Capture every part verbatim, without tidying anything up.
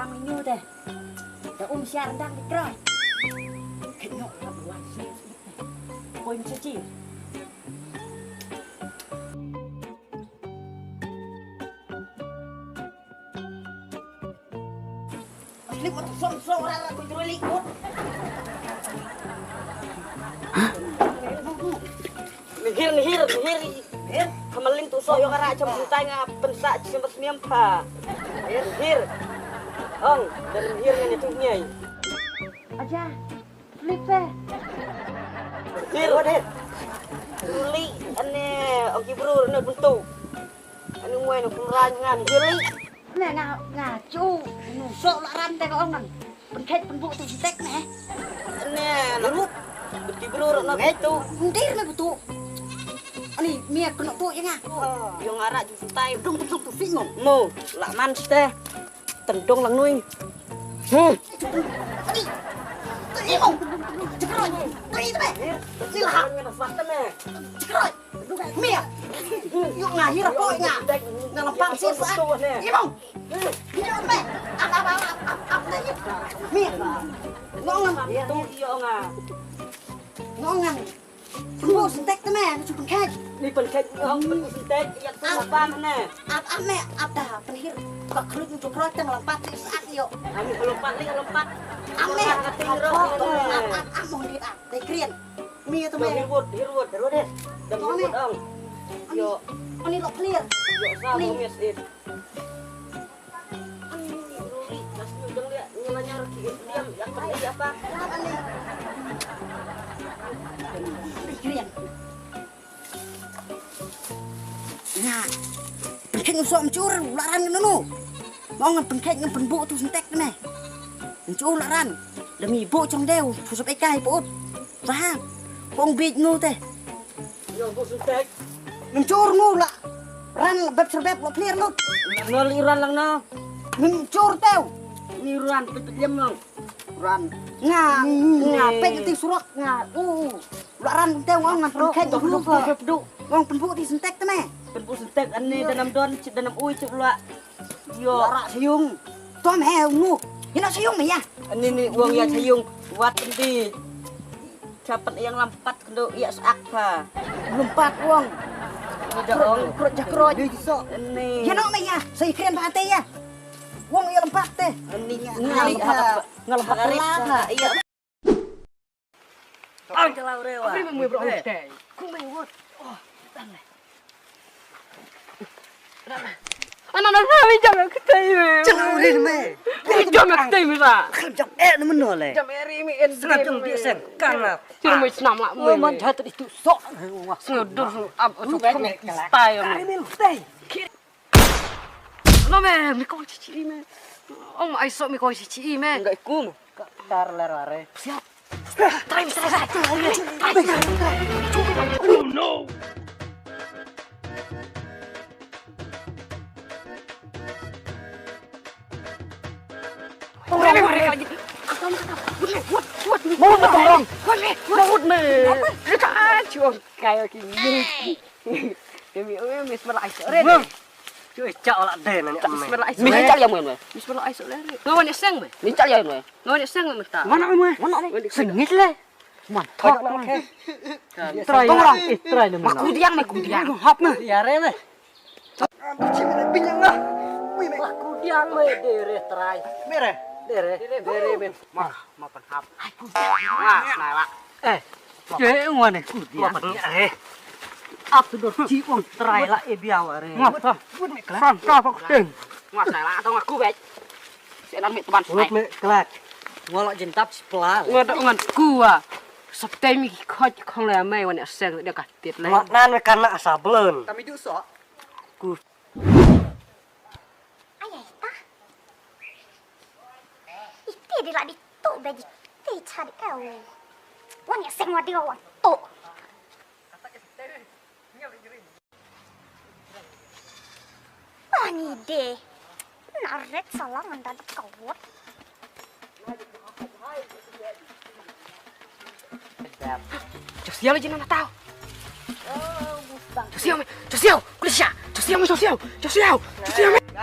Ang nyu te. Da um siar dang di krai. Kenyok ka buan si. Poin siji. Asli kau tu song song orang aku juruli kut. Nihir, nihir, nihir. Nihir. Kamalin tu so yo kara jam suntai nga pensa jam bersemiam pa. Nihir. Ong, dan nihir nga nyetu nyai. Aja. Flip eh. Nihir. Nihir. Uli ane ong ki bru ne buntu. Ane ngwai ne kumran nga nihir li. Ne nga nga chu. Nu so la ram te ka ong ngan. Pynkhej pynbuk tu stek ne. Ne na rut. Ki bru ro na ngai tu. Ndir ne butu. Ani mia kena tu ya nga. Yo ngara ju sutai. Dung dung tu sing mo. Mo la man ste. Tendong lang nui. Hmm. Ani. Tadi mo. Cekroi. Tadi tu be. Sila. Cekroi. Mia. Yo nga hira ko nga. Nga lampak sisa. Imong. Hira me. Ap ap ap ap ap. Mia. Nongan. Tu yo nga. Nongan. Pynbuk stek te me, ni pynkhej. Ni pynkhej, oh, pynbuk stek, ïa tu laban ne. Ap ap me, ap da, pynhir. Ka khlut ntu kroi tang lampat sisa yo. Ani lampat ni lampat. Ap me. Ap ap ap mo hir ap. Dei krian. Mi tu me. Hirwut, hirwut, hirwut eh. Dan hirwut ang. Yo. Ani lo clear. Yo sa mo mes it. Nga pynkhej ngam soh mchur la ran ngan nunu. Mo ngan pynkhej ngam pynbuh tu syntek ne. Mchur la ran. Demi buh chong deu. Phusap ekai put. Rahat. Pong bit nu te. Yo bu syntek. Ngam chur nu la. Ran bep serbep lo clear nu. Lang no li ran lang no. Ngam chur teu. Ni ran pit pit yem lang. Ran. Nga nga pek ti surok nga. U. La ran teu ngong ngan pynkhej ngam pynbuh. Ngong pynbuh ti syntek te me. Pynbuh syntek ani danam don chit danam ui chit la. Yo. Rak sayung. Tom he nu. Ina sayung me ya. Ani ni wong ya sayung. Wat di. Chapat yang lampat kendo ya sak ha. Lampat wong. Ni da ong. Krut ja krut. Ni so. Ni. Ya no me ya. Sai kren ba te ya. Wong ya lampat te. Ani ni ha. Ngalam ha. Iya. Ang jalaw rewa. Apa yang mau berapa? Kumai wot. Oh, tang. Ana na na mi jam ktei me. Jalaw re me. Mi jam ktei me ra. Kan jam eh na meno le. Jam eri mi en. Sngap jong bi seng. Kan na. Cur mo snam la mo. Man jhat itu sok. Sngew dur sngew am. Su kum style me. Ano me, mi kong chichi me. Ong ai sok mi kong chichi me. Enggak ikum. Tar ler are. Siap. Try, try, try. Oh no. Mawut me tong rong. Mawut me. Mawut me. Kita chuang kayo ki. Kami oi mis mala ai sore. Cuy, cak olah deh nanya. Mis mala ai sore. Mis cak ya mo. Mis mala ai sore. Ngawan ya seng me. Mis cak ya mo. Ngawan ya seng me ta. Mana mo? Mana ni? Sengit le. Man thok man. Try. Tong rong. Eh, try ni mana? Kudiang me kudiang. Hap me. Ya re me. Binyang lah. Wih me. Kudiang me dere try. Mere. Dere. Dere me. Mah, ma pen hap. Ai kudiang. Mah, nai wak. Eh. Ke ngwan eh kudiang. Ma pen eh. Ap tu dor chi wang try la e biaw are. Ngap ta. Wut me klang. Sang ka fok teng. Ngap nai la tong aku bek. Senan me teman. Wut me klak. Ngwa la jentap sepla. Ngwa da ngan kuwa. Septei mi khoj khong le mai wan seng de ka tit le. Ngwa nan me kana asa blun. Kami du so. Ku. Ai ai ta. Iti di la di tu be di ti cha di ew. Wan ya seng wa di wa tu. Ani de. Na ret salah ngan da di kawot. Josiah lagi nak tahu. Josiah me, Josiah, kulisha. Josiah me, Josiah, Josiah, Josiah me.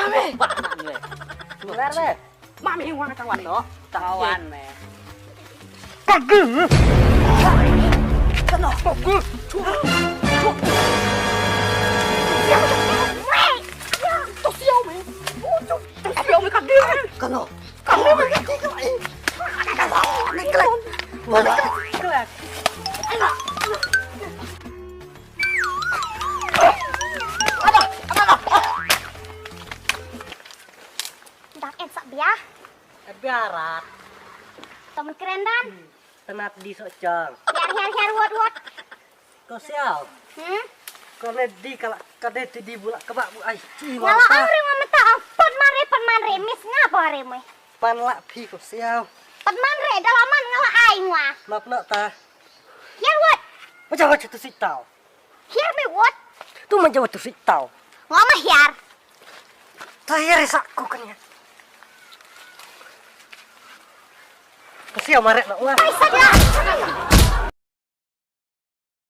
Cha me. Ba na me. Lar me. Ma me wa ka wan no. Ka wan me. Ka gu. Ka no. Ka gu. To siau me. To siau me ka gu. Ka no. Ka no me ka gu. Mana? Dak en sak bia. Ka bia rat. Taman kerendan. Tenat di sok chang. Hiar hiar hiar wot wot. Ko siau. Hmm? Ko ne di kala ka de ti di bulak kebak bu ai. Ci Ngala wata. Am re ma mata am pat man re pat man re mis nga pa re moi. Pan lak phi ko siau. Pat man re dalaman ngala ai ngwa. Map nak ta. Hiar wot. Macam macam tu si tau. Hiar me wot. Tu macam tu si tau. Ngama hiar. Ta hiar sa ko kan ya. Ko siau marek nak wah. Ai saja.